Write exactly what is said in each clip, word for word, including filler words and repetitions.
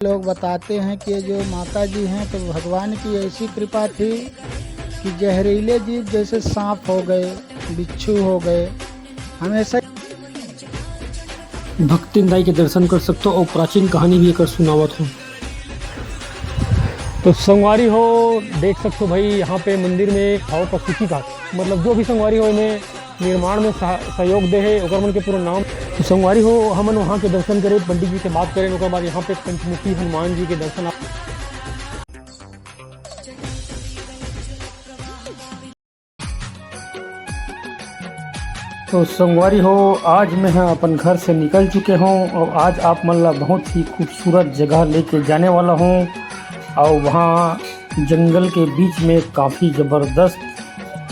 लोग बताते हैं कि ये जो माता जी हैं, तो भगवान की ऐसी कृपा थी कि जहरीले जीव जैसे सांप हो गए, बिच्छू हो गए, हमेशा भक्तिन दाई के दर्शन कर सकथो और प्राचीन कहानी भी एकर सुनावत हो। तो संगवारी हो, देख सकथो भाई, यहाँ पे मंदिर में भाव का सूची का, मतलब जो भी संगवारी हो, इन्हें निर्माण में सह-, सहयोग दे हे, ओकर मन के पूरा नाम। तो संगवारी हो, हमन वहाँ के दर्शन करे, पंडित जी से बात करें, ओकर बाद यहाँ पे पंचमुखी हनुमान जी के दर्शन आप तो संगवारी हो, आज मैं ह अपन घर से निकल चुके हूँ और आज आप मन ला बहुत ही खूबसूरत जगह लेके जाने वाला हूँ। और वहाँ जंगल के बीच में काफ़ी ज़बरदस्त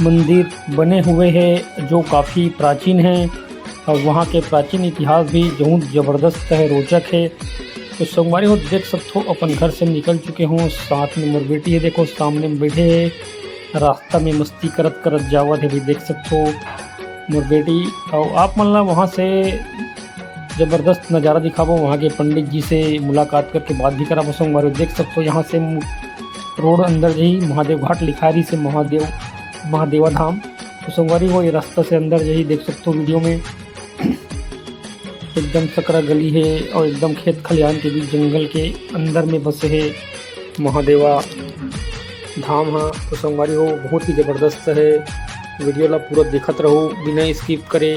मंदिर बने हुए हैं, जो काफ़ी प्राचीन हैं और वहाँ के प्राचीन इतिहास भी बहुत ज़बरदस्त है, रोचक है। तो संगवारी हो, देख सकथो, अपन घर से निकल चुके हूँ, साथ में मोर बेटी है, देखो सामने में बैठे है, रास्ता में मस्ती करत करत जावत है, भी देख सकथो मोर बेटी। और आप मन ला वहाँ से जबरदस्त नज़ारा दिखाबो, वहाँ के पंडित जी से मुलाकात करके बात भी कराबो। संगवारी हो, देख सकथो, यहाँ से मु-, रोड अंदर जाही, महादेव घाट लिखा रही से महादेव, महादेवा धाम। तो संगवारी हो, ये रास्ता से अंदर जाही, देख सकथो वीडियो में। एकदम सकरा गली है और एकदम खेत खलिहान के बीच जंगल के अंदर में बसे है महादेवा धाम ह। तो संगवारी हो, बहुत ही जबरदस्त है, वीडियो ला पूरा देखत रहो बिना स्किप करे।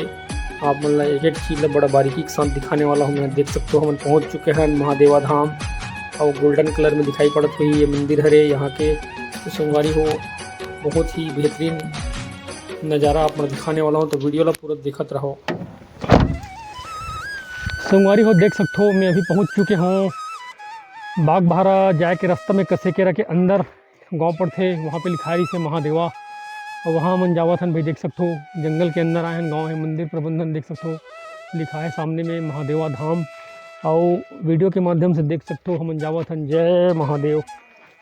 आप मन ला एक एक चीज ला बड़ा बारीकी के साथ दिखाने वाला हूँ मैं। देख सकते हो, हमन पहुँच चुके हैं महादेवा धाम और गोल्डन कलर में दिखाई पड़त हुई ये मंदिर हरे यहाँ के। तो संगवारी हो, बहुत ही बेहतरीन नज़ारा आप मन दिखाने वाला हूँ, तो वीडियो ला पूरा देखत रहो। संगवारी हो, देख सकथो, मैं अभी पहुंच चुके हूँ बागबाहरा जाए के रास्ता में कसेकेरा के अंदर गांव पड़थे, वहाँ पे लिखाई से महादेवा, और वहाँ मन जावत हन भाई। देख सकथो, जंगल के अंदर आए हन, गांव है, मंदिर प्रबंधन देख सकथो, लिखा है सामने में महादेवा धाम। और वीडियो के माध्यम से देख सकथो, हमन जावत हन। जय महादेव।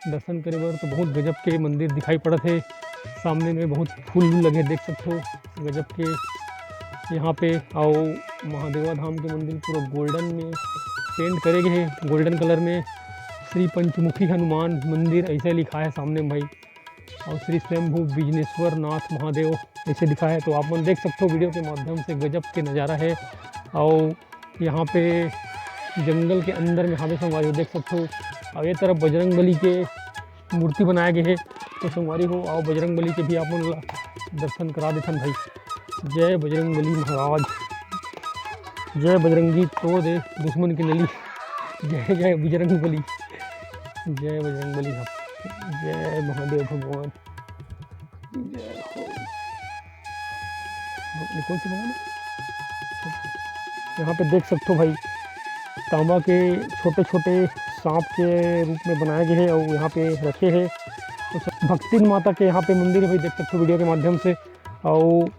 दर्शन करे बर तो बहुत गजब के मंदिर दिखाई पड़त हे। सामने में बहुत फूल भी लगे, देख सकथो, गजब के यहाँ पे। आओ, महादेवा धाम के मंदिर पूरा गोल्डन में पेंट करे गए हे, गोल्डन कलर में। श्री पंचमुखी हनुमान मंदिर ऐसे लिखा है सामने में भाई, और श्री स्वयंभू बिजनेश्वर नाथ महादेव ऐसे लिखा है। तो आप मन देख सकते हो वीडियो के माध्यम से, गजब के नज़ारा है। और यहाँ पे जंगल के अंदर में हावे संगवारी हो, देख सकते हो। और ये तरफ बजरंग बली के मूर्ति बनाया गया है। तो संगवारी हो, आओ बजरंग बली के भी आप मन ला दर्शन करा देथन भाई। जय बजरंग बली महाराज, जय बजरंगी, तोड़ दे दुश्मन की नली। जय जय बजरंग बली, जय बजरंग बली, जय महादेव भगवान। जय हो। ये कौन सी भगवान है? यहाँ पे देख सकते हो भाई, तांबा के छोटे छोटे सांप के रूप में बनाए गए हैं और यहाँ पे रखे हैं। तो सब भक्तिन माता के यहाँ पे मंदिर है भाई, देख सकते हो वीडियो के माध्यम से। और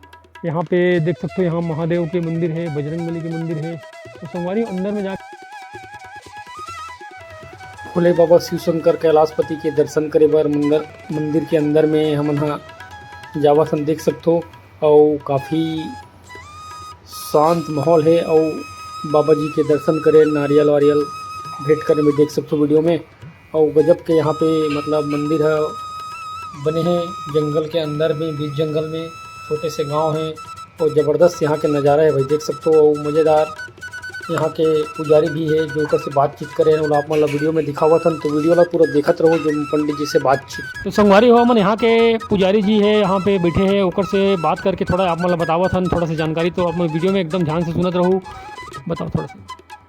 यहाँ पे देख सकते हो, यहाँ महादेव के मंदिर है, बजरंग बली के मंदिर है। तो संगवारी, अंदर में जा भोले बाबा शिव शंकर कैलाशपति के दर्शन करे बर मंदिर, मंदिर के अंदर में हमन ह जावत हन, देख सकथो। अउ काफ़ी शांत माहौल हे अउ बाबा जी के दर्शन करे, नारियल वारियल भेंट करे में देख सकथो वीडियो में। अउ गजब के यहाँ पे मतलब मंदिर ह बने हे जंगल के अंदर में, बीच जंगल में छोटे से गांव हे। अउ जबरदस्त यहाँ के नज़ारा हे भाई, देख सकथो। अउ मज़ेदार यहाँ के पुजारी भी हे, जो ओकर से बातचीत करे हे, ओला आप मन ला वीडियो में दिखावत हन, तो वीडियो ला पूरा देखत रहो, जो पंडित जी से बातचीत। तो संगवारी हो, हमन यहाँ के पुजारी जी हे, यहाँ पे बैठे हे, ओकर से बात करके थोड़ा आप मन ला बतावत हन, थोड़ा सा जानकारी। तो आप मन वीडियो में एकदम ध्यान से सुनत रहो। बताओ थोड़ा सा,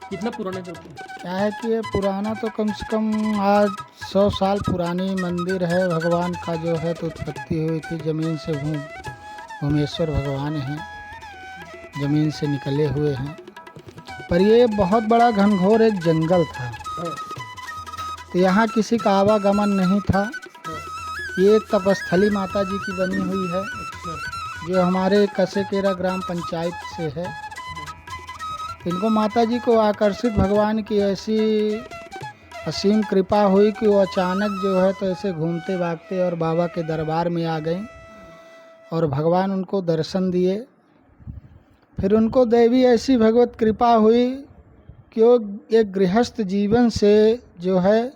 कितना पुराना करके? क्या है कि ये पुराना तो कम से कम आज सौ साल पुरानी मंदिर है। भगवान का जो है तो उत्पत्ति हुई थी ज़मीन से, भू-, भूमेश्वर भगवान हैं, ज़मीन से निकले हुए हैं। पर ये बहुत बड़ा घनघोर एक जंगल था। हाँ। तो यहाँ किसी का आवागमन नहीं था। हाँ। ये एक तपस्थली माता जी की बनी हुई है, अच्छा। जो हमारे कसेकेरा ग्राम पंचायत से है। इनको माता जी को आकर्षित भगवान की ऐसी असीम कृपा हुई कि वो अचानक जो है तो ऐसे घूमते भागते और बाबा के दरबार में आ गई और भगवान उनको दर्शन दिए। फिर उनको दैवी ऐसी भगवत कृपा हुई क्यों एक गृहस्थ जीवन से जो है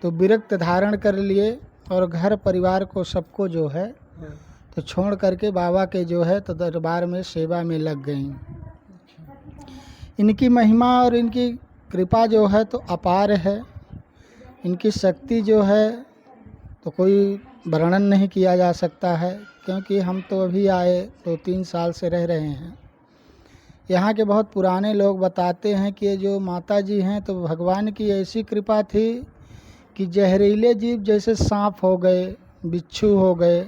तो विरक्त धारण कर लिए और घर परिवार को सबको जो है तो छोड़ करके बाबा के जो है तो दरबार में सेवा में लग गई। इनकी महिमा और इनकी कृपा जो है तो अपार है। इनकी शक्ति जो है तो कोई वर्णन नहीं किया जा सकता है, क्योंकि हम तो अभी आए, दो तीन साल से रह रहे हैं। यहाँ के बहुत पुराने लोग बताते हैं कि ये जो माता जी हैं तो भगवान की ऐसी कृपा थी कि जहरीले जीव जैसे सांप हो गए, बिच्छू हो गए,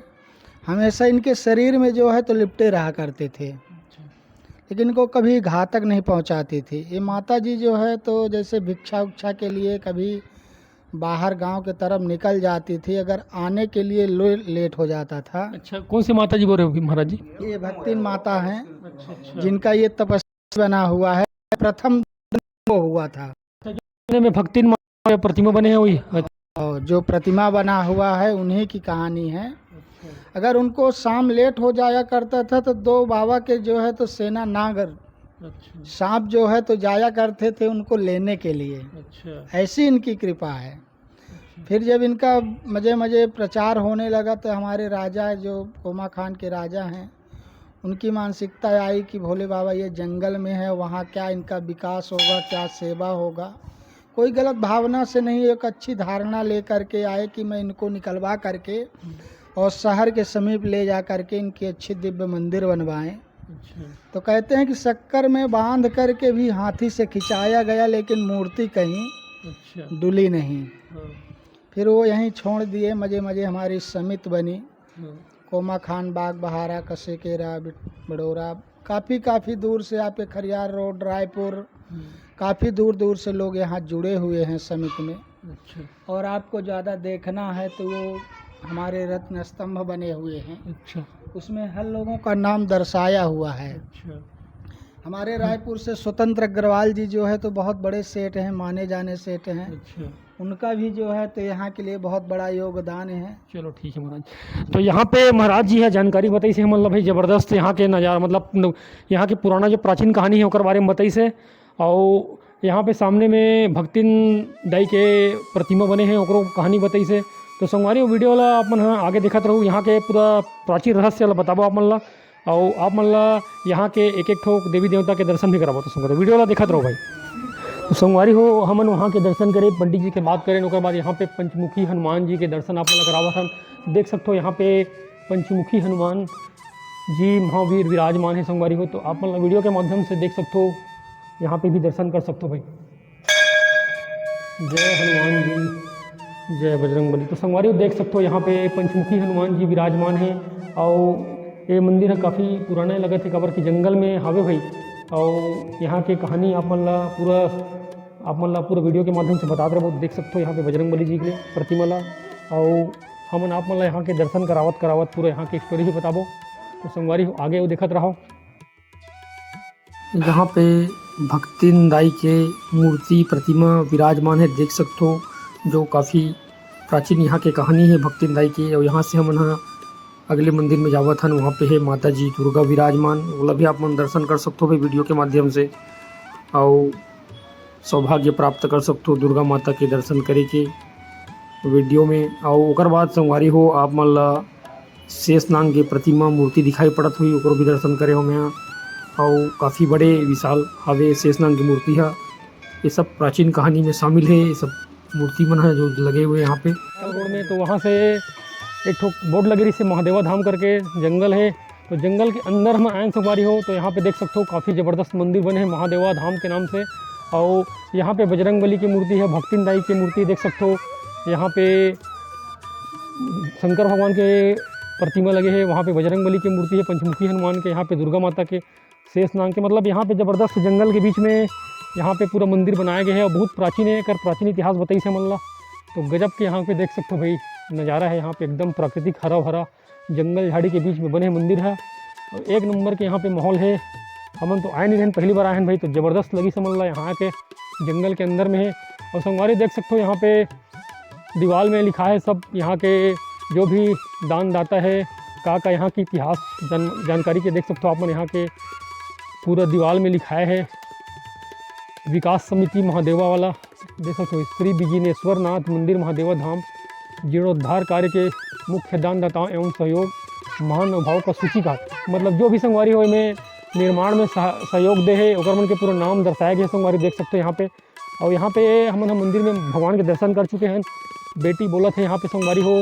हमेशा इनके शरीर में जो है तो लिपटे रहा करते थे, लेकिन इनको कभी घातक नहीं पहुंचाती थी। ये माता जी जो है तो जैसे भिक्षा उक्षा के लिए कभी बाहर गांव के तरफ निकल जाती थी, अगर आने के लिए लो-, लेट हो जाता था। अच्छा, कौन सी माता जी बोल रहे हो महाराज जी? ये भक्तिन माता हैं, अच्छा, अच्छा। जिनका ये तपस्या बना हुआ है, प्रथम वो हुआ था। में भक्तिन माता प्रतिमा बने हैं वही? अच्छा। और जो प्रतिमा बना हुआ है उन्हीं की कहानी है। अच्छा। अगर उनको शाम लेट हो जाया करता था तो दो बाबा के जो है तो सेना नागर अच्छा। सांप जो है तो जाया करते थे उनको लेने के लिए। अच्छा। ऐसी इनकी कृपा है। अच्छा। फिर जब इनका मजे मजे प्रचार होने लगा तो हमारे राजा जो कोमा खान के राजा हैं उनकी मानसिकता आई कि भोले बाबा ये जंगल में है, वहाँ क्या इनका विकास होगा, क्या सेवा होगा। कोई गलत भावना से नहीं, एक अच्छी धारणा ले करके आए कि मैं इनको निकलवा करके और शहर के समीप ले जा करके इनकी अच्छी दिव्य मंदिर बनवाएं। अच्छा। तो कहते हैं कि शक्कर में बांध करके भी हाथी से खिंचाया गया, लेकिन मूर्ति कहीं अच्छा। डुली नहीं। हाँ। फिर वो यहीं छोड़ दिए, मजे मजे हमारी समिति बनी। हाँ। कोमा खान, बाग बहारा, कसेकेरा, बिट-, बड़ोरा, काफ़ी काफ़ी दूर से आपके खरियार रोड, रायपुर, हम्म। काफ़ी दूर दूर से लोग यहाँ जुड़े हुए हैं समिति में। अच्छा। और आपको ज़्यादा देखना है तो वो हमारे रत्न स्तंभ बने हुए हैं। अच्छा। उसमें हर लोगों का नाम दर्शाया हुआ है। अच्छा। हमारे रायपुर से स्वतंत्र अग्रवाल जी जो है तो बहुत बड़े सेठ हैं, माने जाने सेठ हैं। अच्छा। उनका भी जो है तो यहाँ के लिए बहुत बड़ा योगदान है। चलो ठीक है महाराज। तो यहाँ पे महाराज जी है जानकारी बताइस हे हमन ला भाई, जबरदस्त यहाँ के नज़ारा, मतलब न-, यहाँ के पुराना जो प्राचीन कहानी है ओकर बारे में बताइस हे। और यहाँ पे सामने में भक्तिन दाई के प्रतिमा बने हैं, ओकरो कहानी बताइस हे। तो संगवारी, वो वीडियो ला आप मन ह आगे देखत रहू, यहाँ के पूरा प्राचीन रहस्य ला बताबो आप मन ला। अउ आप मन ला यहाँ के एक-एक ठो देवी देवता के दर्शन भी कराबो। तो संगवारी, वीडियो ला देखत रहो भाई। तो संगवारी हो, हमन वहाँ के दर्शन करे, पंडित जी के बात करें, ओकर बाद यहाँ पे पंचमुखी हनुमान जी के दर्शन आप मन ला करावत हन। देख सकथो यहाँ पे पंचमुखी हनुमान जी महावीर विराजमान है संगवारी हो। तो आप मन ला वीडियो के माध्यम से देख सकथो, यहाँ पे भी दर्शन कर सकथो भाई। जय हनुमान जी, जय बजरंग बली। तो संगवारी हो देख सकथो यहाँ पे पंचमुखी हनुमान जी विराजमान है। और ये मंदिर है काफ़ी पुराना लगत है, काबर कि जंगल में हावे भाई। और यहाँ के कहानी आप मन ला पूरा, आप मन ला पूरा वीडियो के माध्यम से बतात रहबो। देख सकथो यहाँ पे बजरंग बली जी के प्रतिमा ला। और हमन आप मन ला यहाँ के दर्शन करावत करावत पूरा यहाँ के स्टोरी भी बताबो। तो संगवारी हो आगे वो देखत रहो। यहाँ पे भक्तिन दाई के मूर्ति प्रतिमा विराजमान है, देख सकथो, जो काफ़ी प्राचीन यहाँ के कहानी है भक्तिन दाई के। और यहाँ से हमन ह अगले मंदिर में जावत हन, वहाँ पे है माता जी दुर्गा विराजमान, ओला भी आप मन दर्शन कर सकथो भाई वीडियो के माध्यम से। और सौभाग्य प्राप्त कर सकथो दुर्गा माता के दर्शन करे के वीडियो में। और ओकर बाद संगवारी हो आप मन ला शेष नांग के प्रतिमा मूर्ति दिखाई पड़त हुई, ओकर भी दर्शन करे हो मैं। और काफ़ी बड़े विशाल हवे शेष नांग की मूर्ति है। ये सब प्राचीन कहानी में शामिल है, ये सब मूर्ति मन है जो लगे हुए यहाँ पे। रोड में तो वहाँ से एक ठो बोर्ड लगे रही से महादेवा धाम करके जंगल है। तो जंगल के अंदर हम आयन संगवारी हो, तो यहाँ पे देख सकथो काफ़ी ज़बरदस्त मंदिर बने हैं महादेवा धाम के नाम से। और यहाँ पे बजरंग बली की मूर्ति है, भक्तिन दाई की मूर्ति देख सकथो। यहाँ पे शंकर भगवान के प्रतिमा लगे हैं, वहाँ पे बजरंग बली की मूर्ति है, पंचमुखी हनुमान के, यहाँ पे दुर्गा माता के, शेष नांग के। मतलब यहाँ पे ज़बरदस्त जंगल के बीच में यहाँ पे पूरा मंदिर बनाया गया है और बहुत प्राचीन है, एकर प्राचीन इतिहास बताइस हे हमन ला। तो गजब के यहाँ पे देख सकथो भाई, नज़ारा है यहाँ पे एकदम प्राकृतिक हरा भरा। जंगल झाड़ी के बीच में बने मंदिर है। और एक नंबर के यहाँ पे माहौल है। हमन तो आए नहीं रहेन, पहली बार आए हैं भाई, तो जबरदस्त लगिस हमन ला यहाँ के जंगल के अंदर में है। और संगवारी देख सकथो यहाँ पे दीवाल में लिखा है सब यहाँ के जो भी दान दाता है, का का यहाँ की इतिहास जान-, जानकारी के देख सकथो आप मन यहाँ के पूरा दीवाल में लिखाए है। विकास समिति महादेवा वाला, देख सकते हो, श्री विघ्नेश्वर नाथ मंदिर महादेवा धाम जीर्णोद्धार कार्य के मुख्य दानदाताओं एवं सहयोग महानुभाव का सूची का, मतलब जो भी संगवारी हो एमे निर्माण में सह-, सहयोग दे हे, ओकर मन के पूरा नाम दर्शाया गया हे संगवारी, देख सकते हो यहाँ पे। और यहाँ पे हमन ह मंदिर में भगवान के दर्शन कर चुके हैं। बेटी बोलत हे यहाँ पे संगवारी हो,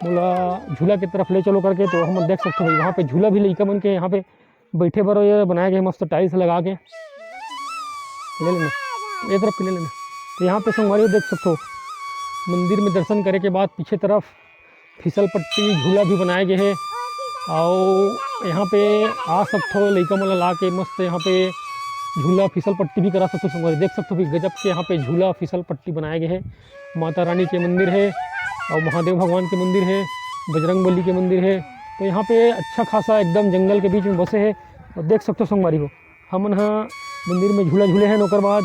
मोला झूला की तरफ ले चलो करके, तो हम देख सकते हो भाई, वहाँ पे झूला भी लइका मन के यहाँ पे बैठे बर ये बनाया गया है, मस्त tiles लगा के। ले लेना, ये तरफ के ले लेना। तो यहाँ पे संगवारी हो देख सकते हो, मंदिर में दर्शन करे के बाद पीछे तरफ फिसल पट्टी झूला भी बनाए गए हे। और यहाँ पे आ सकते हो, लइका मन ला ला के मस्त यहाँ पे झूला फिसल पट्टी भी करा सकते हो संगवारी। देख सकते हो भी गजब के यहाँ पे झूला फिसल पट्टी बनाए गए हे। माता रानी के मंदिर हे और महादेव भगवान के मंदिर हे, बजरंग बली के मंदिर हे। तो यहाँ पे अच्छा खासा एकदम जंगल के बीच में बसे हे। और देख सकते हो संगवारी हो, हमन ह मंदिर में झूला झूले हन, ओकर बाद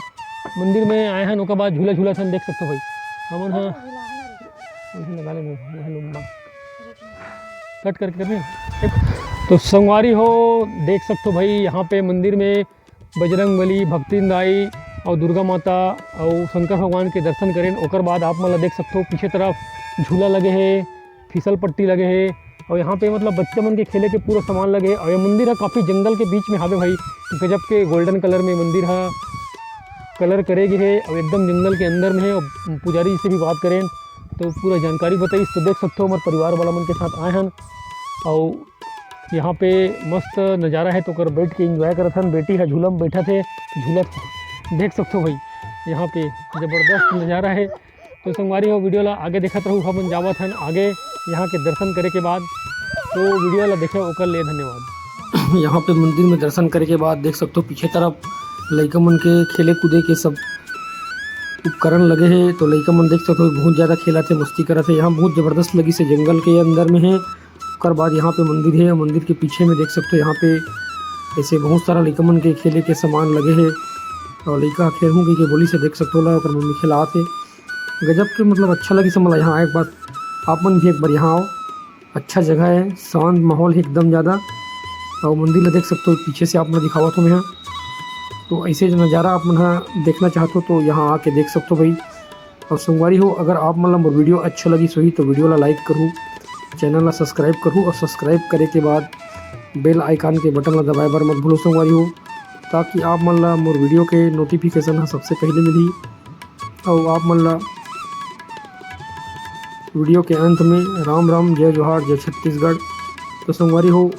मंदिर में आए हन, ओकर बाद झूला झूलत हन। देख सकते हो भाई, हमन ह वही लगा ले, वही लंबा कट करके करनी। तो संगवारी हो, देख सकते हो भाई, यहाँ पे मंदिर में बजरंग बली, भक्तिन दाई और दुर्गा माता और शंकर भगवान के दर्शन करेन। ओकर बाद आप मन ला देख सकते हो पीछे तरफ झूला लगे हे, फिसल पट्टी लगे हे और यहाँ पे मतलब बच्चा मन के खेले के पूरा सामान लगे हे। और ये मंदिर ह काफ़ी जंगल के बीच में हावे भाई, गजब के golden colour में मंदिर ह colour करे गे हे और एकदम जंगल के अंदर में हे। और पुजारी जी से भी बात करेन तो पूरा जानकारी बताइस। तो देख सकते हो, हमारे परिवार वाला मन के साथ आए हन और यहाँ पे मस्त नज़ारा हे, तो ओकर बैठ के enjoy करत हन। बेटी ह झूला में बैठत हे, झूलत, देख सकते हो भाई, यहाँ पे जबरदस्त नज़ारा हे। तो संगवारी हो, video ला आगे देखत रहू, हमन जावत हन आगे यहाँ के दर्शन करे के बाद। तो video ला देखे, ओकर लिए धन्यवाद। यहाँ पे मंदिर में दर्शन करे के बाद देख सकते हो पीछे तरफ लइका मन के खेले कूदे के सब उपकरण लगे हे। तो लइका मन देख सकते हो बहुत ज़्यादा खेलत हे, मस्ती करत हे। यहाँ बहुत जबरदस्त लगिस हे, जंगल के अंदर में हे। ओकर बाद यहाँ पे मंदिर हे, मंदिर के पीछे में देख सकते हो यहाँ पे ऐसे बहुत सारा लइका मन के खेले के सामान लगे हे। और लइका खेलहूँ कहिके बोलिस हे, देख सकते हो ला ओकर मम्मी खेलात हे। गजब के मतलब अच्छा लगिस हे मोला यहाँ एक बार, आप मन भी एक बार यहाँ आओ। अच्छा जगह हे, शांत माहौल हे एकदम ज़्यादा। और मंदिर ला देख सकते हो पीछे से आप मन दिखावत हो मैं। तो ऐसे जो नज़ारा आप मन ह देखना चाहत हो तो यहाँ आके देख सकते हो भाई। और संगवारी हो, अगर आप मन ला मोर video अच्छा लगिस होही तो video ला like करहू, channel ला subscribe करहू और subscribe करे के बाद bell icon के button ला दबाए बर मत भूलो संगवारी हो, ताकि आप मन ला मोर video के notification ह सबसे पहले मिलही। और आप मन ला video के अंत में राम राम, जय जोहार, जय छत्तीसगढ़। तो संगवारी हो,